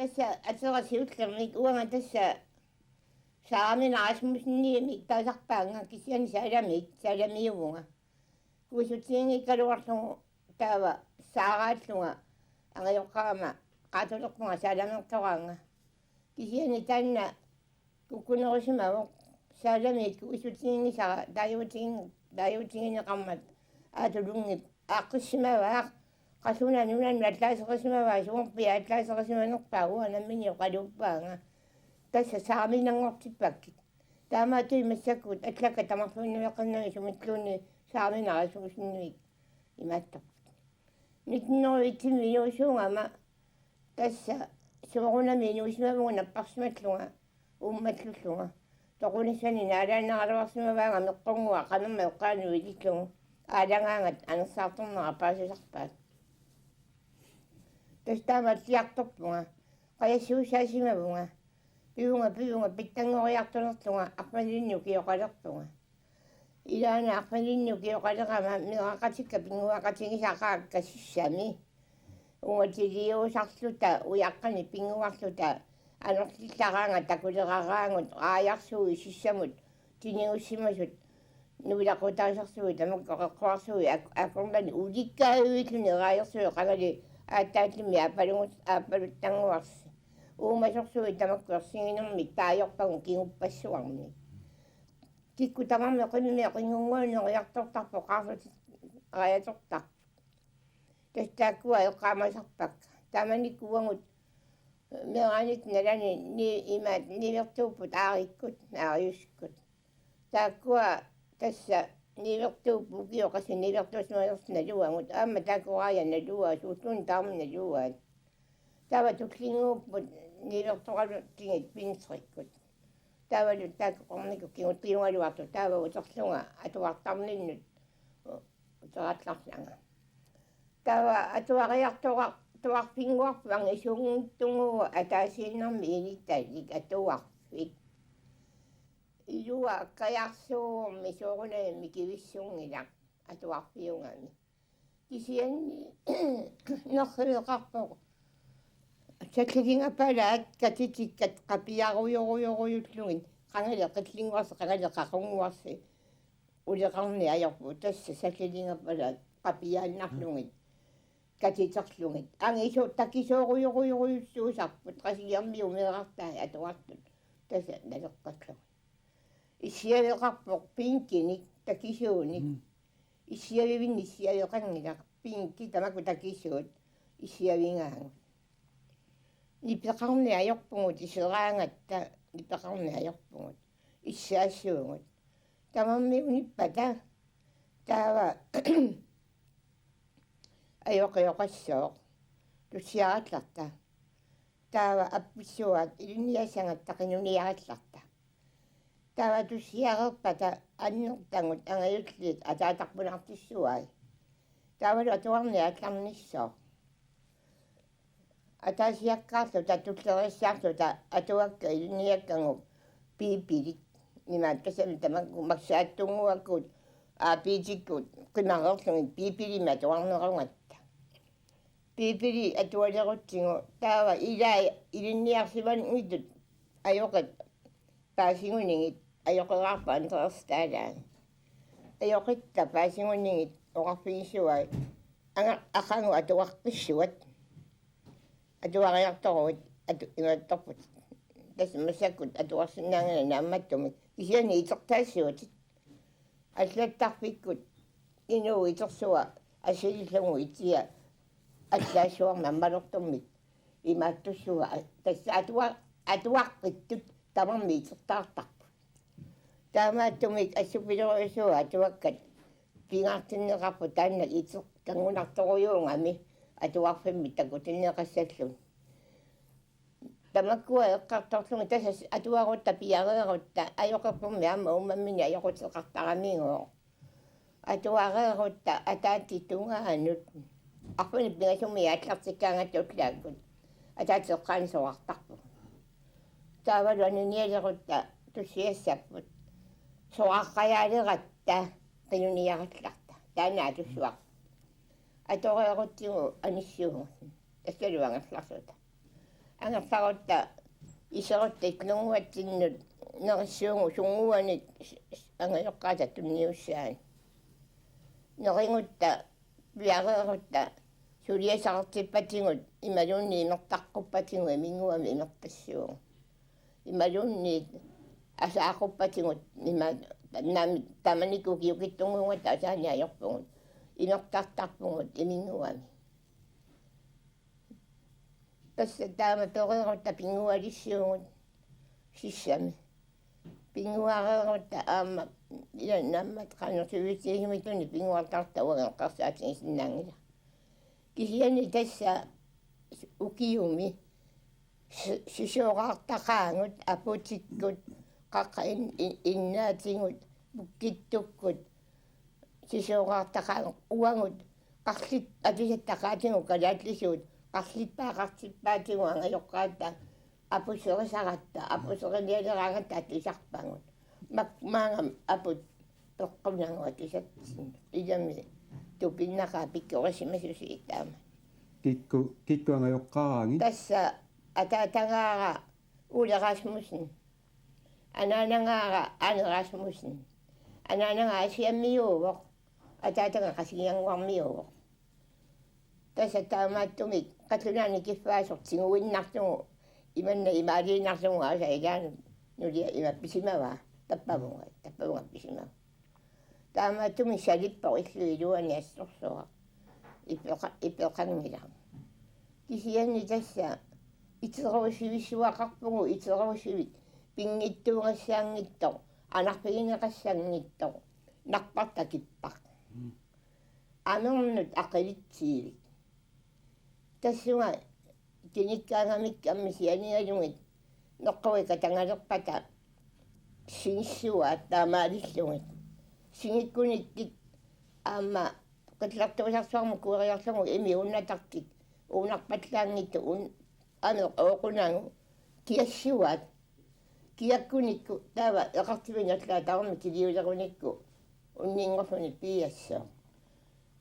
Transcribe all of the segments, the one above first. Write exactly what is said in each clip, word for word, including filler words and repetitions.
Tassa atera siullermik uanga tassa Saaramiinik Rasmussenimik taasarpaannga kisianni Saalamik, Saalamiuvunga. Kuisutiginngikkaluarlugu taava Saaraallunga angajoqqaama qaatulerpunga Saalameertoraannga. Kisianni taanna kukkunerusimavoq Saalamiit kuisutiginngisara taaguutigin-, taaguutigineqarmat Aatulunngip aaqqissimavaaq, qallunaat nunanut allaaseresimavai, Suorpiat allaaserisimanerpaat, uanga nammineq oqaluuppaanga. Tassa Saaramiinnanngortippakkit. Taamaattumik massakkut allakkat tamarluinnaveqarnagit sumilluunniit Saaramiinik Rasmussenimik imaattorput. Nitten hundrede og et-imi inuusuugama tassa soorunami inuusimavunga napparsimallunga uummallullunga. Toqunissani naalaannaraluarsimavaanga meqqunngua qanerma eqqaanut ilillugu aalagaangat anersaartornera paasisarpaat. Tassa taama alliartorpunga. Qajassuussaasimavunga. Pivunga, pivunga, pitsanngoriartulerlunga arfinilinnik ukioqalerpunga. Ilaana arfinilinnik ukioqalerama meeraqatikka pinnguaqatigisaqaakka sissami. Ungatiliusarluta ujaqqanik pinnguarluta anorlillaraangat takuleraraangat raajarsuit sissamut tinigussimasut nuilaqutaasarsuit tamakku qeqquarsuit ak-, akornanni ulikkaajuilluni raajarsuit qangali aatsaallumi aappalugut-, aappaluttannguarsi. Uumasorsuit tamakku ersiginermik taajorpagut kinguppassuarnik. Kikkut tamarmik qimmit qinngunnguanut neriartortarput qaarlutit raajartortarput. Tassa taakkua eqqaamasarpakka. Taamanikkut uagut meeraanik nalaani ni-, imaat niuertuupput Aarikkut, Aariusikkut. Taakkua tassa niuertuupput ukioq qassit niuertuusimanersoq naluagut. Aamma taakku raajat naluaat, suulluunniit tamarmik naluaat. Taava tullinnguupput niuertoralutigit Pintrikkut. Taavalu taakku qornikkut kingulliugaluartut taava uterlunga atuartarninnut uterallarlanga. Taava atuariartora-, atuarfinnguarput angisuunngitsunnguuvoq ataasiinnarmik initalik atuarfik. Ilua Kajarsuuvormi soorunami mikivissunngilaq atuarfiugami. Kisianni nerriveqarpoq sallilingapalaat katitikkat qapiarujorujorujullugit, qangali qillinnguarsi, qangali qaqunnguarsi uleqarneq ajorput, tassa sallilingapalaat qapiaannarlugit katiterlugit. Angisut takisoorujorujorujussuusarput, Qasigiarmiut meerartai atuartut tassa naleqqallugit. Issiaveqarpoq pinkinik takisuunik. Mm. Issiavivinni issiaveqanngilaq, pinki tamakku takisuut issiavigaagut. Nipeqarneq ajorpugut, iseraangatta nipeqarneq ajorpugut. Issaassuugut. Tamarmik unippata taava ajoqioqassooq. Tussiarallarta. Taava appissuaat ilinniassagatta qinuniarallarta. Taava tussiareerpata annertagut angajulliit ataatarpunartissuai. Taavalu atuarneq aallarnissooq. Ataasiakkaarluta tulleriissaarluta atuakkat ilinniakkagut Biibilit. Imaattoq tassami tamakku massaatsunnguakkut, aa, Biibikkut qimareerlugit Biibilimik atuarnerugatta. Biibili atualerutsigu taava ilai ilinniarsimanngitsut ajoqit paasigunigit ajoqeraarput Andreas Stadlaani. Ajoqitta paasigunigit oqarfigisuai: Anga-, aqagu atuaqqissuat. Atuariartoruit atu-, imaattorput. Tassa massakkut atuarsinnaanngilaq naammattumik. Kisianni itertaassuutit. Allattarfikkut inuup itersua asilillugu itia allaassuarmik ammalortumik imaattussua, tassa atua-, atuaqqittut tamarmik itertaartarput. Taamaattumik assut pilorujussuaq atuakkat pingaartinneqarput taanna iteq kanngunartorujuugami atuarfimmik takutinneqassalluni. Tamakkua eqqartorlugit tassa atuarutta piareerutta ajoqerpummi aamma uummamminik ajoquteqartaramigooq. Atuareerutta ataatsip tungaanut arfineq-pingasumik aallartikkaangatta ullaakkut ataatsip eqqaani soraartarpugut. Taavalu aninialerutta tussiassapput. Soraarajaaleratta qinuniarallarta. Taanna atussuaq. Atoreerutsigu anissuugut. Tassalu angerlarluta. Angerlarutta iserutta iknunguatsinnut nerissuugut sunnguanik angajoqqaata tunniussaat. Nerigutta piareerutta suliassaqartippatigut imaluunniit imertaqquppatigut iminnguamik imertassuugut. Imaluunniit asaaquppatigut ima naamik tamanikuuvoq ukiukitsunnguugatta asaanniarpugut. Imertartarpugut iminnguamik. Tassa taama pereerutta pinngualissuugut sissami. Pinnguareerutta aamma ila naammat qanoq sivisutigisumik tunni pinnguartarta uagut eqqarsaatigisinnaanngilaq. Kisianni tassa ukiumi si-, sisoraartaqaagut aputikkut, qaqqat in-, in-, innaatigut, pukkittukkut, sisoraartaqaagut uagut qarlit-, atusattaqaatigut kalaallisuut, qarlippaaqartippaatigut angajoqqaata apuserisaratta, apuserinialeraangatta atusarpagut. Mak-, maanga aput peqqunagu atusatsinnut. Ilami tupinnaqaaq pikkorisimassusii taama. Kikkut, kikkut angajoqqaaraanni? Tassa ataatagaara Ole Rasmussen. Anaanagaara Ane Rasmussen. Anaanagaa Aasiammiuuvoq. Ataatagaa Qasigiannguarmiuuvoq. Tassa taamaattumik qallunaanut kiffaasoq tiguinnarlugu imanna imaaliinnarlugu aasaq ilaanut nulia ima pisimavaa. Tappavunga, tappavunga pisimavaa. Taamaattumik salippoq illup iluani assorsuaq. Ipeqa-, ipeqanngilaq. Kisianni tassa iteruusivissuaqarpugut, iteruusivik pinngitsuugassaanngitsoq, anarpigineqassanngitsoq, narparta kippaq. Amernut aqilitsiivik. Tassunga kinikkaangamikkammi sianigalugit meqquit katagalerpata sinissuaat taamaalillugit. Sinikkunikkit aamma qillertuusarsuarmut kueriarlugu imi uunnatartik uunarpallaanngitsut un-, ameq ooqunagu kiassuaat. Kiakkunikku taava eqartuinnarlaa tamarmi kiliulerunikku unninngorluni piiassooq.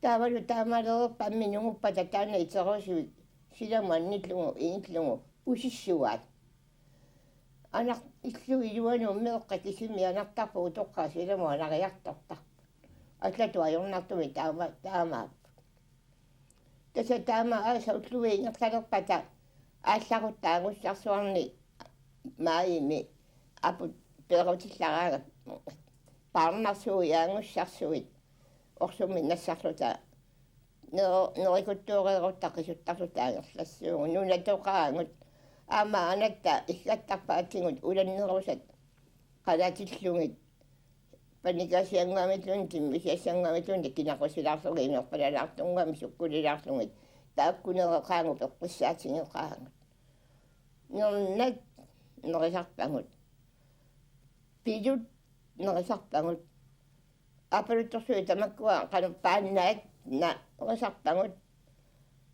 Taavalu taamaalereerpat ammi nunguppata taanna iteruusivik silamut annillugu inillugu pusissuaat. Anaq illup iluani meeqqat kisimik anartarput utoqqaat silamut anariartortarput. Allatut ajornartumik taama-, taamaapput. Tassa taama aasaq ulluit ingerlalerpata aallarutta angussarsuarni maajimi aput peerutillaraangat paarnarsuit angussarsuit orsummi nassarluta nero-, nerikuttuureerutta qisuttarluta angerlassuugut. Nunatoqaagut aamma anatta iggattarpaatigut ulannerusat qalatillugit. Panikaasiannguamilluunniit, timmisiassannguamilluunniit, kinaqusilaarlugit, imerpalalaartunnguamik sukkulilaarlugit, taakkunereqaagut peqqissaatigeqaagut. Nernat nerisarpagut. Pilut nerisarpagut. Aappaluttorsuit tamakkua qanoq paannaat nerisarpagut.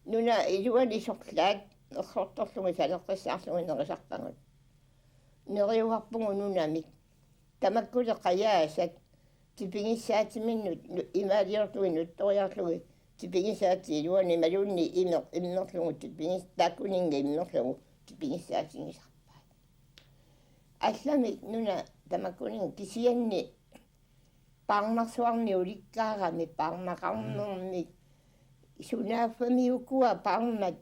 Nunap iluani sorlaat errortorlugit saleqqissaarlugit nerisarpagut. Neriuarpugut nunamik. Tamakkuli qajaasat tipigissaatiminnut nu-, imaaliorlugit nuttoriarlugit tipigissaatit iluani imaluunniit imeq immerlugu tipigis-, taakkuninnga immerlugu tipigissaatigisarpaat. Allamik nuna tamakkuninnga kisianni paarnarsuarnik ulikkaarami paarnaqarnermik. Sunaaffami ukua paarnat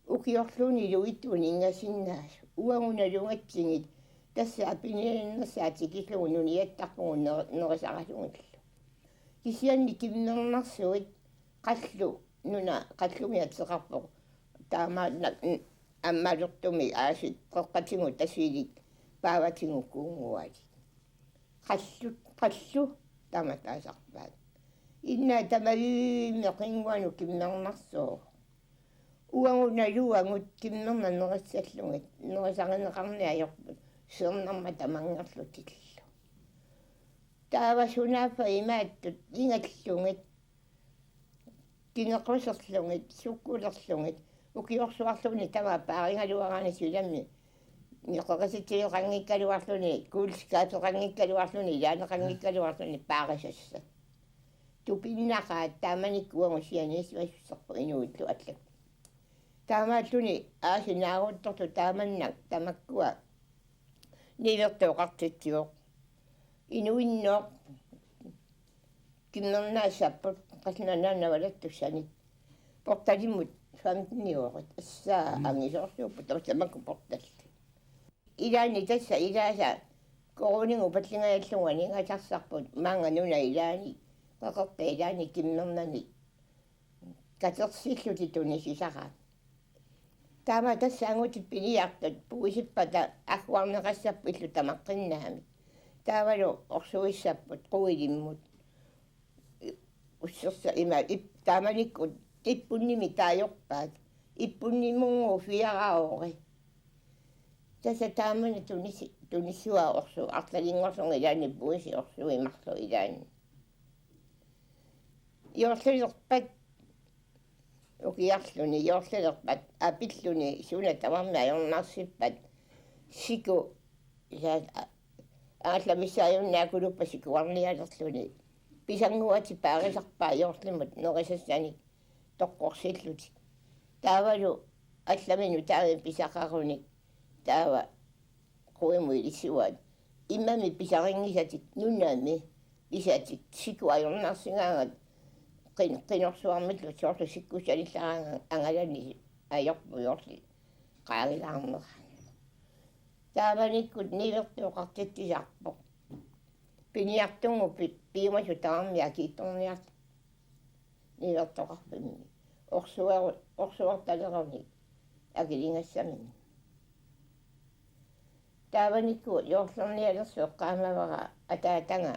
ukiorluunniit illuittunik ingasinnaasut. Uagut nalugatsigit tassa apinialinnersaat tikillugu nuniattarpugut ner-, nerisaralugillu. Kisianni kimmernarsuit qallu nuna qallumik ateqarpoq. Taama na-, n-, ammalortumik aasiit qeqqatigut tasilik paavatigut kuunngualik. Qallu, qallu taama taasarpaat. Inna tamavimmi qinnguanut kimmernarsuuvoq. Uagut naluagut kimmernaq nerissallugit, nerisarineqarniarput, siornarmata manngerlutillu. Taava sunaaffa imaattut ingallugit, kinequserlugit, sukkulerlugit, ukiorsuarluunniit tamaat paarigaluaraanni silammi, niqeqisitsiliqanngikkaluarluni, kuulskaapeqanngikkaluarluni, ilaaneqanngikkaluarluni paarisassat. Tupinnaqaat taamanikkut uagut sianiissimasussapput inuillu allakku. Taamaalluni aasiit naaguttortut taamannak tamakkua niuertoqartitsivoq. Inuinnooq kimmernaassapput qasnanaanavallattussanik. Portalimmut femten-iurit. Assaa, mm, angisoorsuupput tamakkua portalit. Ilaanni tassa ilaasa koruuninnga upallingajallugu aningaasarsiorput maanga nunap ilaani, qeqertap ilaani kimmernani katersillutik tunisisaraat. Taama tassa angutit piniartut puisippata agguarneqassapput illut tamaqqinnaamik. Taavalu orsuissapput quilimmut. Ussersa ima ip-, taamanikkut ippunnimi taajorpaat. Ippunnimunngooq fire-uri. Tassa taamani tunisi-, tunissuaa orsu-, arlalinngorlunga ilaanni puisi orsuit marluk ilaanni. Joorlilerpat ukiarluni, joorlilerpat apilluni suna tamarmi ajornarsippat siku, ja, a-, aallamissaajunnaakuluppat sikuarnialerluni. Pisannguatik paarisarpaat joorlimut nerisassanik toqqorsillutik. Taavalu allamik nutaamik pisaqarunik taava quimut ilissuaat. Immami pisarinngisatik nunami pisatik siku ajornarsigaangat qin-, qinorsuarmillu soorlu sikkussanillaraangat angalani ajorput joorli qaangilaarnera. Taamanikkut niuertoqartitsisarpoq. Piniartunnguupput pi-, piumasut tamarmik akiittorniartut niuertoqarfimmi. Orsueru-, orsuertalerunik akiligassaminnik. Taamanikkut joorlernialersoq eqqaamavara ataataga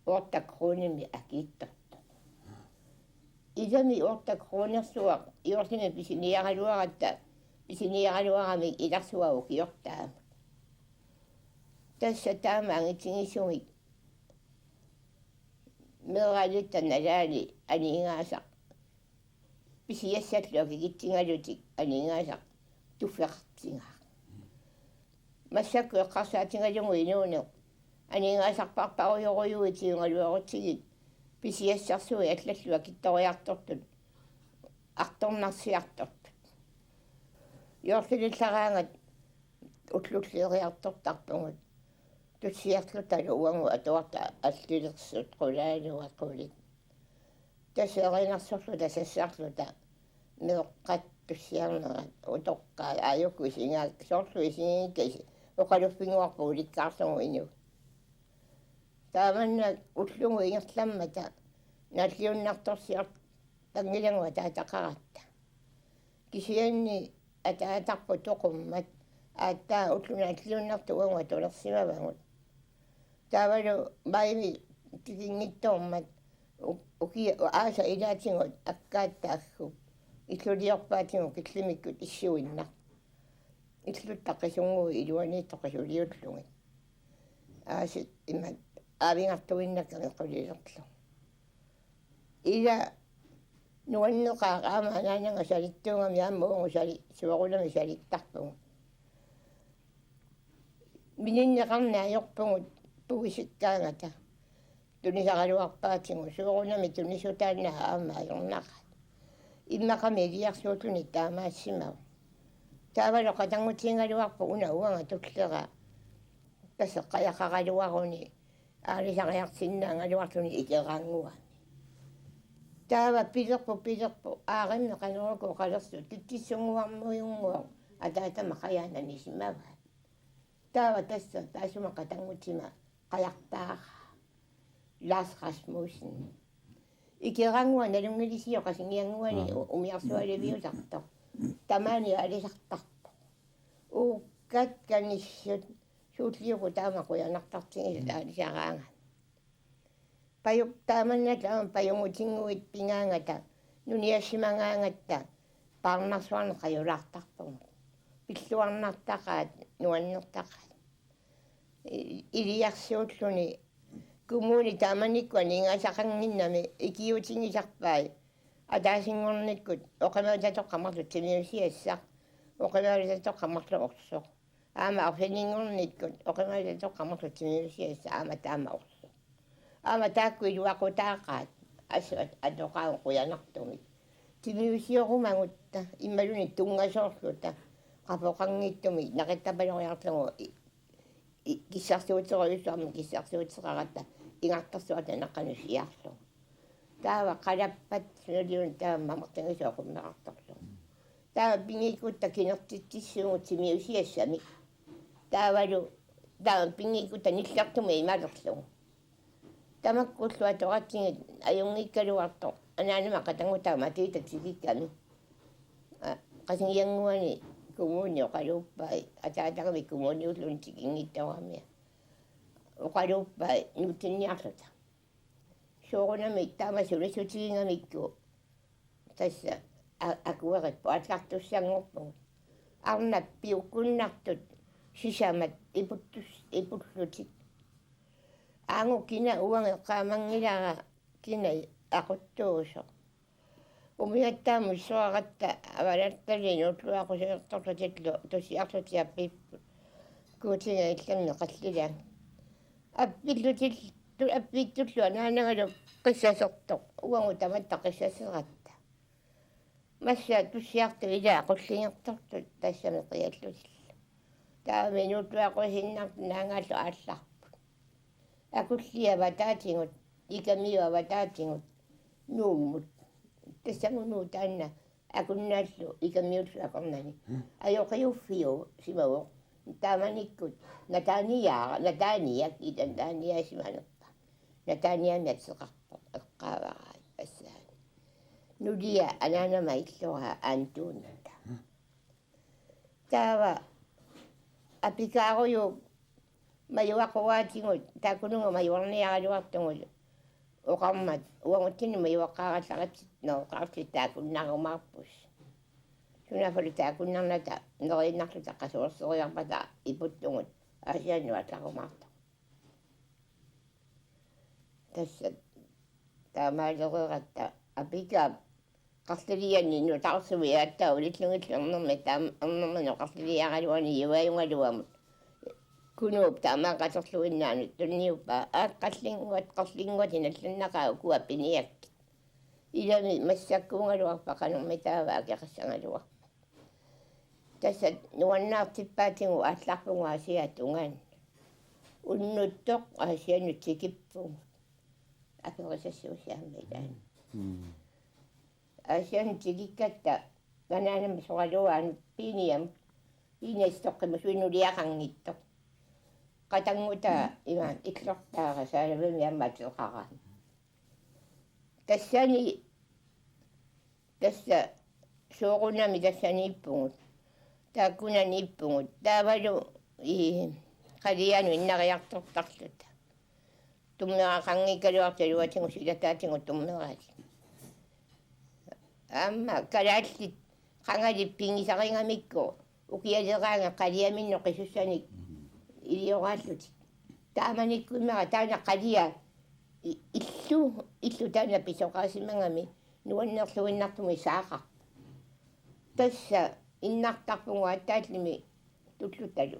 otte kronimik akiittortoq. Ilami otte kronersuaq joorlimik pisiniaraluaratta, pisiniaraluaramik ilarsuaq ukiortaamut. Tassa taama angitigisumik meeraalitta nalaani aningaasaq pisiassallu akikitsigalutik aningaasaq tuffeqartigaaq. Massakkut eqqarsaatigalugu inuuneq aningaasarpassuarujorujuit tigulluarutsigit pisiassarsuit allallu akitsoriartortut artornarsiartortut. Joorlilillaraangat ullulliiartortarpugut. Tussiarlutalu uagut atuartut allilersut qulaaluat qulit. Tassa erinarsorluta sassarluta meeqqat tussiarnerat utoqqaat aajuku isigaak soorlu isigigikkasi oqaluffigiuarput ulikkaarlugu inuk. Taamannak ullugu ingerlammata nalliunnartorsiortanngilagut ataataqaratta. Kisianni ataatarput toqummat aatsaat ulloq nalliunnartoq uagut atulersimavagut. Taavalu maimi tikinngitsoormat u-, uki-, aasap ilaatigut akkaatta aggup illuliorpaatigut killimikkut issuinnaq. Illutta qisunnguit iluaniittoq qisuliullugit. Aasiit imaat aavigartuinnakkamik qulilerlugu. Ila nuanneqaaq aamma anaanaga salittuugami aamma uagut sali-, soorunami salittarpugut. Mininneqarneq ajorpugut puisikkaangata. Tunisaraluarpaatigut soorunami tunisutaannaat aamma ajornaqaat. Immaqami iliarsuulluni taamaassimavoq. Taavalu qatanngutigigaluarpoq una uanga tullera taseqqajaqaraluaruni aalisariarsinnaagaluarluni Ikerannguami. Taava pilerpoq, pilerpoq, aarimmi qaneruku oqalersoq Kitsissunnguarmiunnguaq ataatama qajaananisimavaat. Taava tassa taassuma qatanngutima qajartaara Lars Rasmussen. Ikerannguaq nalunngilisioq Qasigiannguani, mm, u-, umiarsualiviusartoq. Tamaani aalisartarpoq. Uukkat kanissut suulliuku taama qujanartartigisut, mm, aalisaraangami. Paju-, taamanna taama pajugutinnguit pigaangata, nuniassimagaangatta, paarnarsuarnik qajulaartarpugut. Pilluarnartaqaat, nuannertaqaat. I-, iliarsuulluni kommuni taamanikkut aningaasaqannginnami ikiuutigisarpai. Ataasinngornikkut oqimaatatoqqat marluk timiusiassaq, oqimaatatoqqat marluk orsoq. Aamma arfininngornikkut oqimaatatoqqat marluk timiusiassaq aamma taama orsoq. Aamma taakku iluaqutaaqaat assut atoqaagut qujanartumik. Timiusiorumagutta imaluunniit tunngasoorluta qapoqanngitsumik naqitapaloriarlugu i-, i-, kissarsuuterujussuarmik kissarsuuteqaratta ingartarsuarta naqqanusiarlugu. Taava qalappat sunaliuna taava mamartagisooq oqummeqartorlugu. Taava pinngikutta kinertitsissuugut timiusiassamik. Taavalu taava pinngikutta nillertumik imalerlugu. Tamakkullu atoqatigiit ajunngikkaluartoq anaanama qatanngutaa Matiita tikikkami. A, Qasigiannguani kommuni oqaluuppai, ataatagami kommuniulluunniit tikinngitsoorami. Oqaluuppai nuutsinniarluta. Soorunami taama sulissutigigamikkit tassa a-, akueripput aallartussanngorpugut. Arnap piukkunnartut sisamat iputtus-, ipullutik. Aangu kina uanga eqqaamanngilara kina aquttuusoq. Umiattaamut issuaratta avalattali nuulluaqusiortorlutillu tussiarlutik appipput. Guutiga illammi qallilaat. Appillutil-, tu-, appittullu anaanagalu qissasertoq. Uagut tamatta qissaseratta. Massa tussiartut ilaa qulligertortut tassami qiallutillu. Taava nuulluaqusiinnartut naangaallu aallarput. Akulliat avataatigut, ikamiut avataatigut, Nuummut. Tassagunuu taanna akunnaallu ikamiullu akornanni. Ajoqiuffiusimavoq. Taamanikkut Nataniaa, Nataniak, ila Nataniaasimanerpa. Nataniamik ateqarpoq, eqqaavara assaani. Nulia anaanama illuraa Antuunita. Taava apikaarujuk majuaquaatigut, taakkununnga majuarniaraluartugut oqarmat, uagutsinnut majuaqqaarallaratsigu, nooqqaarlutik taakkunnarumaarpusi. Sunaaffalu taakkunnarnata neriinnarluta qasuerseriarpata iputtugut Aasiannut allarumaartoq. Tassa taamaaleriaratta apikaap qarliliani nutaarsuit aatsaat ulillugillu ernermi taam-, ernermini qarliliaraluani ivajugaluamut. Kunuup taamaaqaterluinnaanut tunniuppaa: Aa, qallinnguat, qallinnguat inallannaqaa ukua piniakkit. Ilami massakkuugaluarpaa qanormitaava akeqassagaluarpoq. Tassa nuannaartippaatigut aallarpugut Aasiaat tungaanut. Unnuttoq Aasiannut tikippugut. Aperisassuusiaammi ilaanni. Mm. Aasiannut tikikkatta anaanama soraluaanut piiniamut, piiniastoqqimut suinuliaqanngitsoq. Qatanngutaa ima illortaara saalavimi aamma ateqaraanni. Tassani, tassa soorunami tassaniippugut. Taakkunaniippugut. Taavalu i qalianut innariartortarluta. Tummeraqanngikkaluartoq iluatigut silataatigut tummeralik. Aamma kalaallit qangali pigisarigamikku ukialeraangat qaliaminnut qisussanik ilioraallutik. Taamanikkummi taanna qalia i-, illu, illu taanna pisoqaasimagami nuannerluinnartumik saaqarpoq. Tassa innartarpugut aatsaallimi tullutalu.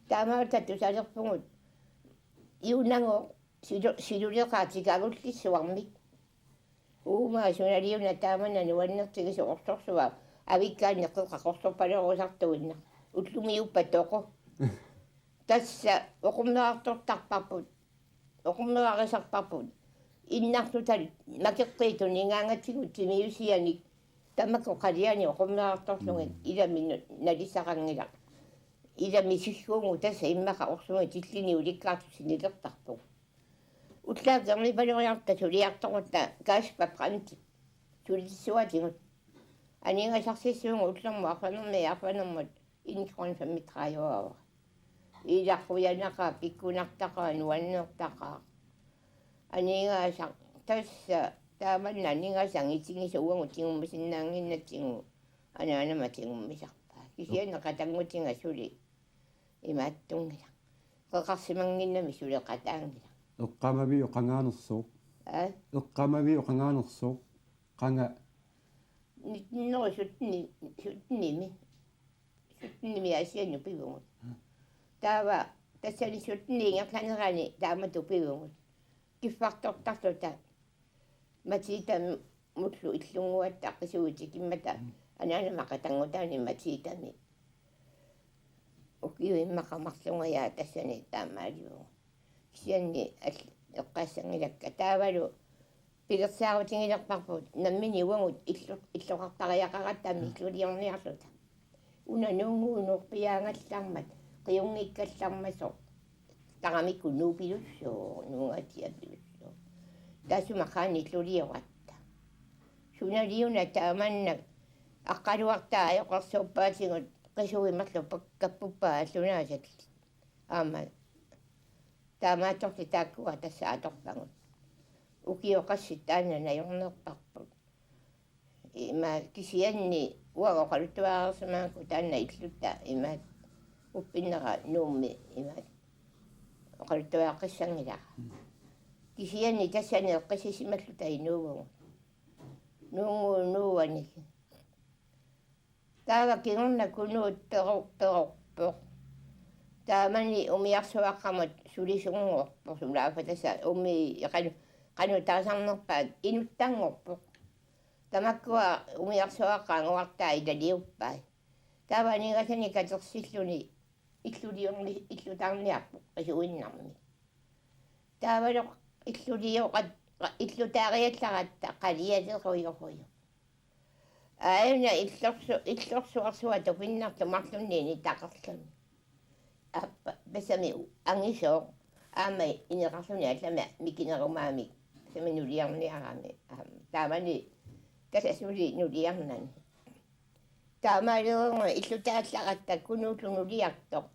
Taamaalilluta tusalerpugut iunagooq silu-, siluleqaat tikagullissuarmik. Uumaa sunaliuna taamani nuannertigisoq orsorsuaq avikkaanni qeqqa qorsorpaloorusartuinnaq. Ullumiuppat toqu. Tassa oqummerartortarparput. Oqummerarisarparput. Innarluta makeqqiit tunigaangatigut timiusianik tamakku qaliani oqummerartorlugit. Mm. Ilami nu-, nalissaqanngilaq. Ilami sigguugut tassa immaqa orsumik tillinni ulikkaartut sinilertarpugut. Ullaaq kernipaloriarta suliartorutta Kasper Brandtip sulissuatigut. Aningaasarsiissuugut ullormut arfinermi arfinermut en krone femogtredive øre. Ilaqqujanaqaaq, pikkunartaqaaq, nuannertaqaaq. Aningaasaq tassa taamanna aningaasaq angitigisoq uagut tigummisinnaannginnatsigu anaanama tigummisarpaa. Kisianni qatanngutiga suli imaattunngilaq. Qeqarsimannginnami suleqataanngilaq. Eqqaamaviuk qangaanersoq? Aa? Eqqaamaviuk qangaanersoq? Qanga? Nitten hundrede sytten, sytten-imi. Sytten-imi Aasiannut pivugut. Taava tassani sytten ingerlanerani taamatut pivugut. Kiffartortarluta Matiita mullu illunnguatta qisuutikimmata anaanama qatanngutaani Matiitami. Ukiut immaqa marlunngajaa tassani taamaaliuvugut. Kisianni al-, eqqaassanngilakka taavalu pilersaarutigilerparput nammineq uagut illu-, illoqartariaqaratta illuliorniarluta. Una Nuunnguup nuuppiaagallarmat, qiunngikkallarmasoq, taramikku nuupilussuuvoq, nuungaatiapilussuuvoq. Taassuma qaani illulioratta. Sunaliuna taamannak aqqaluartaa ajoqersuuppaatigut qisuit marluk pak-, kappuppaat allunaasallit. Aamma taamaattorli taakkua tassa atorpagut. Ukioqassit taanna najornerparput. Ima kisianni uanga oqaluttuareersimagamikku taanna illutta ima uppinnera Nuummi ima oqaluttuaqqissanngilara. Kisianni tassani eqqissisimalluta inuuvugut. Nuunnguup nuuanik. Taava kingorna Kunuut peru-, perorpoq. Taamani umiarsuaqqamut sulisunngorpoq, sulaaffa tassa umi qanu-, qanoq taasarnerpaat inuttanngorpoq. Tamakkua umiarsuaqqat anguartaa ilaliuppai. Taava aningaasani katersilluni illuliorni-, illutaarniarpoq qisuinnarmik. Taavalu illulioqat-, illutaariallaratta qalialerujorujoq. Aajuna illorsu-, illorsuarsuaq tupinnartoq marlunniit nitaqarluni. Aappa, tassami angisooq. Aamma ineqarluni allami mikinerumaamik. Tassami nuliarniarami. Aamma, taamani tassa suli nuliarnani. Taamaalillugu illutaallaratta Kunuullu nuliartoq.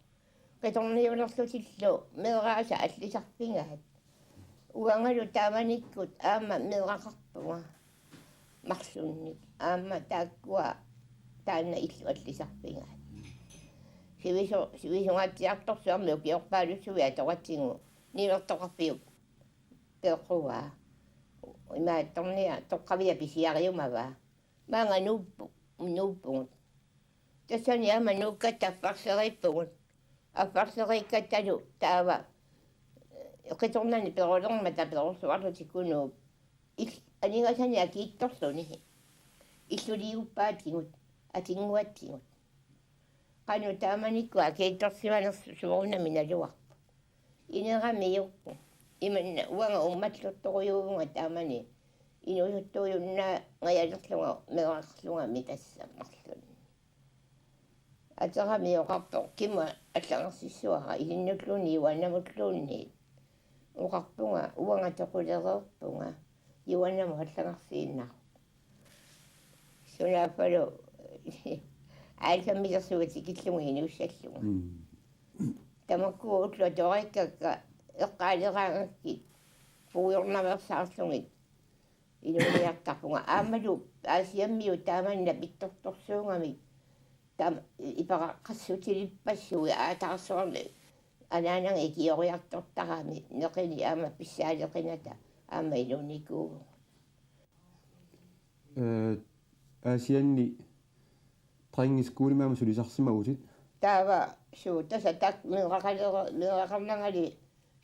Qitorniulerlutillu meeraasa allisarfigaat. Uangalu taamanikkut aamma meeraqarpunga marlunnik. Aamma taakkua taanna illu allisarfigaat. Sivisu-, sivisungaatsiartorsuarmi ukiorpaalussuit atoratsigu niuertoqarfiup pequaa. Imaattorniaq toqqavia pisiariumavaa. Maanga nuuppu-, nuuppugut. Tassani aamma nuukkatta affarseriippugut. Affarseriikkattalu taava, eh, qitornani perulermata perorsuarlutik Kunuup il-, aningaasani akiittorluni. Illuliuppaatigut, atinnguatsigut. Qanoq taamanikkut akiittorsimanersoq soorunami naluarpoq. Ineramiuk. Imanna uanga uummallortorujuuvunga taamani inuusuttuujunnaangajalerlunga meeraqarlungami tassa marlunni. Aterami oqarpoq: Kimut allagarsiissuara, ilinnulluunniit Juaannamulluunniit? Oqarpunga: Uanga toqulereerpunga, Juaannamut allagarsiinnaruk. Sunaaffalu aallamilersugut tikillugit inuussallugit. Mm. Tamakku ullut atoreerakka eqqaaleraangakkit puigornaveersaarlugit inuuniartarpunga. Aammalu Aasiammiut taamani napittortorsuugamik taama iperaqassutilippassuit aataarsuarli anaanaga ikioriartortarami neqini aamma pissaaleqinata aamma inuunikuuvugut. Eh, Aasianni drengeskole aamma sulisarsimavutit? Taava suu, tassa taakku meeraqalera-, meeraqarnagali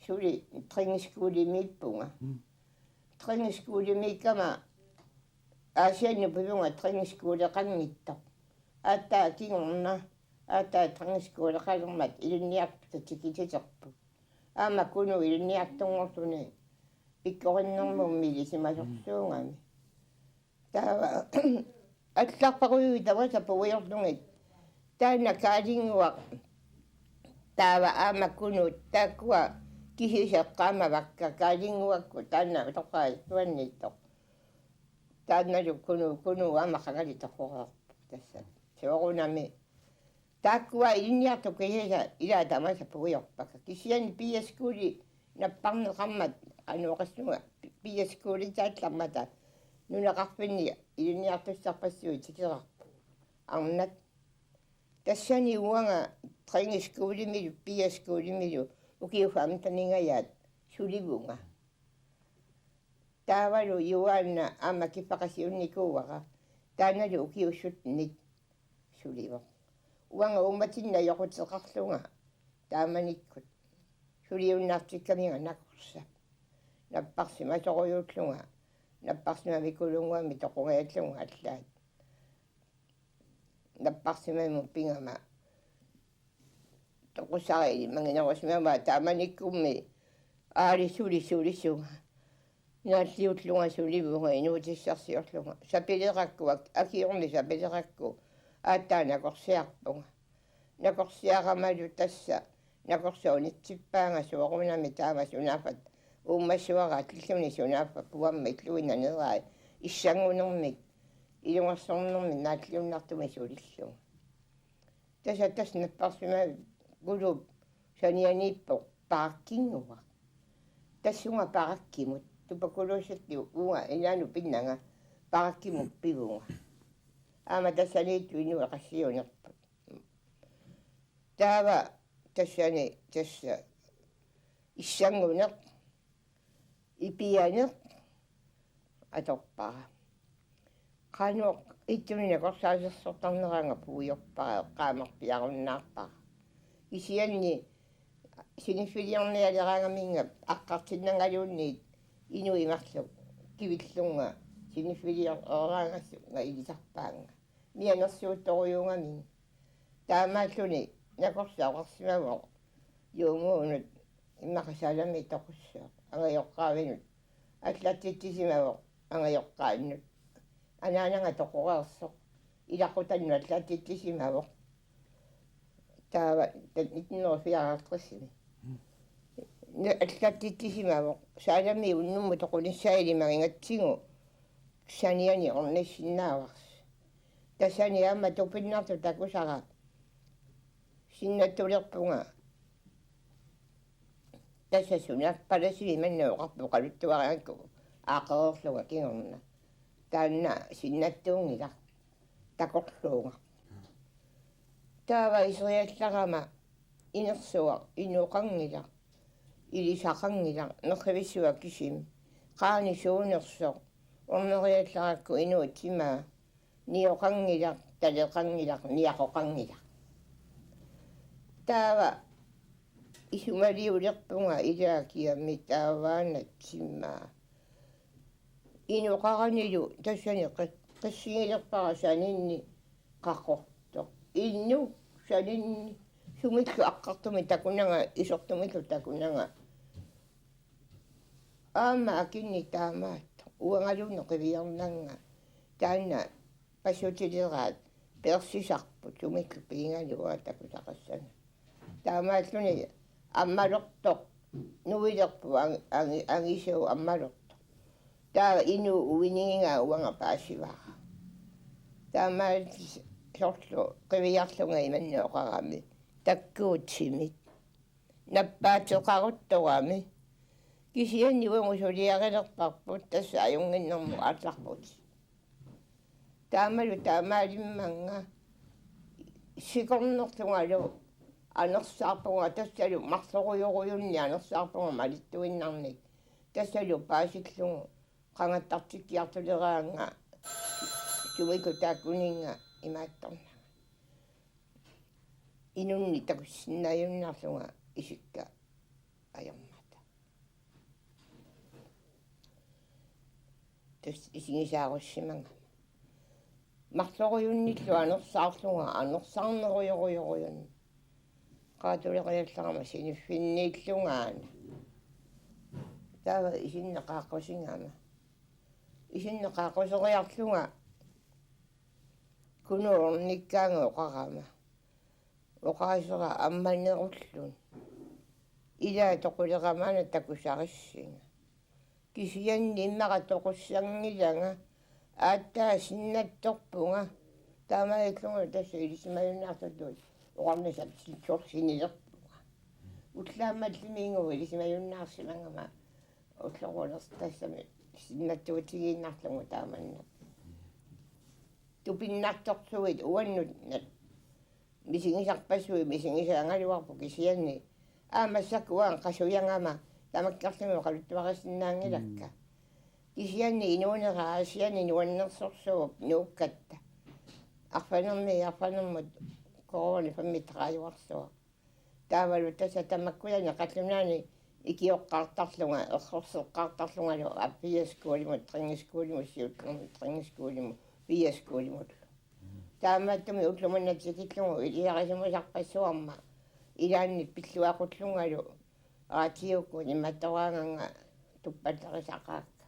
suli drengeskolemiippunga. Mm. Drengeskolemiikkama Aasianni pivunga drengeskoleqanngitsoq. Aatsaat kingorna, aatsaat drengeskoleqalermat ilinniartutut tikititerput. Aamma Kunuup ilinniartunngorluni pikkorinnermummi ilisimasorsuugami. Taava allarparujuit tamaasa puiorlugit. Taanna Kaalinnguaq. Taava aamma Kunuut taakkua kisiisa eqqaamavakka, Kaalinnguakkut taanna utoqqaat tuanniittoq. Taannalu Kunuup, Kunuup aamma qangali toqoreerpoq tassa. Soorunami taakkua ilinniartut kisiisa ilaat tamaasa puiorpakka. Kisianni piiaskuli napparneqarmat qanoq oqassunga, pi-, piiaskulitaallarmata nunaqarfinni ilinniartussarpassuit tikeraarput. Arnat. Tassani uanga drengeskolemilu piiaskolemilu ukiut femteningajaat sulivunga. Taavalu Juaanna aamma kiffaqasiunnikuuara. Taannalu ukiut syttenit sulivoq. Uanga uummatinnut ajoquteqarlunga taamanikkut suliunnaartikkaminga nakorsap. Napparsimasorujuullunga Napparsimavikulunnguamik toqungajallugu allaat. Napparsimamut pigama toqusariili manginerusimavaa taamanikkummi aali suli sulisunga. Naalliullunga sulivunga inuutissarsiorlunga. Sapileqakku ak-, akiorni sapileqakku aatsaat nakorsiarpunga. Nakorsiaramalu tassa nakorsaq unitsippaanga soorunami taava sunaaffa uummasuara akilluni sunaaffa puamma illuinnaq nerai issanngunermik ilungersornermik naalliunnartumik sulillunga. Tassa tassa napparsimaguluup sanianiippoq parakkinguaq. Tassunga parakkimut tuberkulositut uunga inaanut pinnanga parakkimut pivunga. Aamma tassaniittut inuit qassiunerput. Taava tassani tassa issannguneq ipianeq atorpara. Qanoq ittunik nakorsaasersortarneraanga puigorpara, eqqaamarpiarunnaarpara. Kisianni siniffiliornialeraangaminnga aqqartinnangaluunniit inuit marluk kivillunga siniffilior-, oraangassunga ilisarpaannga. Mianersuuttorujuugaminnga. Taamaalluni nakorsaq oqarsimavoq juumuunut immaqa Saalammiit toqussooq angajoqqaavinut. Allatsitsisimavoq angajoqqaannut. Anaanaga toqoreersoq. Ilaqutannut allatsitsisimavoq. Taava ta-, nitten hundrede og fireoghalvtredsimi. Ne-, allatsitsisimavoq. Saalammiit unnummut toqunissaa ilimagigatsigu saniani ornissinnaavarsi. Tassani aamma tupinnartoq takusara sinnattulerpunga. Tassa suna palasivik imannak oqarpoq oqaluttuarigakkit aaqereerlunga kingorna. Taanna sinnattuunngilaq takorluugaq. Taava iseriallarama inersuaq inuuqanngilaq, ilisaqanngilaq, nerrivissuaq kisimi. Qaani suunersoq, orneriallarakku inuup timaa, nioqanngilaq, taleqanngilaq, niaqoqanngilaq. Taava isumaliulerpunga ilaa kiami taavaana timaa. Inoqaranilu tassani qi-, qissigilerpara saninni qaqortoq. Inuk saninni sumillu aqqartumik takunanga, isortumillu takunanga. Aamma akinni taamaattoq. Uangaluunniit qiviarnanga. Taanna passutileraat peersisarput sumillu pigigalugu takusaqassana. Taamaalluni ammalortoq nuilerpoq ang-, ang-, angisooq ammalortoq. Taava inuup uinigigaa uanga paasivara. Taamaattoq soorlu qiviarlunga imannak oqarami: Takkuutimit. Nappaateqaruttorami. Kisianni uagut suliarilerparput tassa ajunnginnermut aallarputit. Taamalu taamaalimmannga sikornerlungalu anersaarpunga, tassalu marlorujorujunnik anersaarpunga malittuinnarnik. Tassalu paasillugu qangattartikkiartuleraannga sumikku taakkuninnga imaattornanga. Inunnik takusinnaajunnaarlunga isikka ajormata. Tassa isigisaarussimagama. Marlorujunnillu anersaarlunga, anersaarnerujorujorujunnik. Qaatuleriallarama siniffinniillungaana. Taava isinneq qaaqqusigama. Isinneq qaaqquseriarlunga Kunuup ornikkaangat oqarama. Oqaasera ammanerulluni. Ilaa toqulerama una takusarissinga. Kisianni immaqa toqussanngilanga. Aatsaat sinnattorpunga. Taamaalillunga tassa ilisimajunnaartutut oqarnissaa sorsiinilerpunga. Ullaammalluminnga ilisimajunnaarsimagama. Ulloqulersut tassami sinnattuutigiinnarlugu taamannak. Tupinnartorsuit uannut nat-, misigisarpassuit misigisaagaluarput kisianni. Aamma massakkut uanga qasujagama tamakkerlugit oqaluttuarisinnaanngilakka. Mm. Kisianni inuunera Aasianni nuannersorsuuvoq nuukkatta. Arfinermi arfinermut koruani femogtredive-rsuaq. Taavalu tassa tamakkuninnga qallunaani Ikioqqaartarlunga, errorseqqaartarlungalu, aa, piaskoolimut, tringiskoolimut, siullermik tringiskoolimut, piaskoolimut. Taamaattumik ullumimut tikillugu iliarisimasarpassuarma. Ilaanni pilluaqqullungalu, aatiukkut imaattoraanganga tuppallarisaqaakka.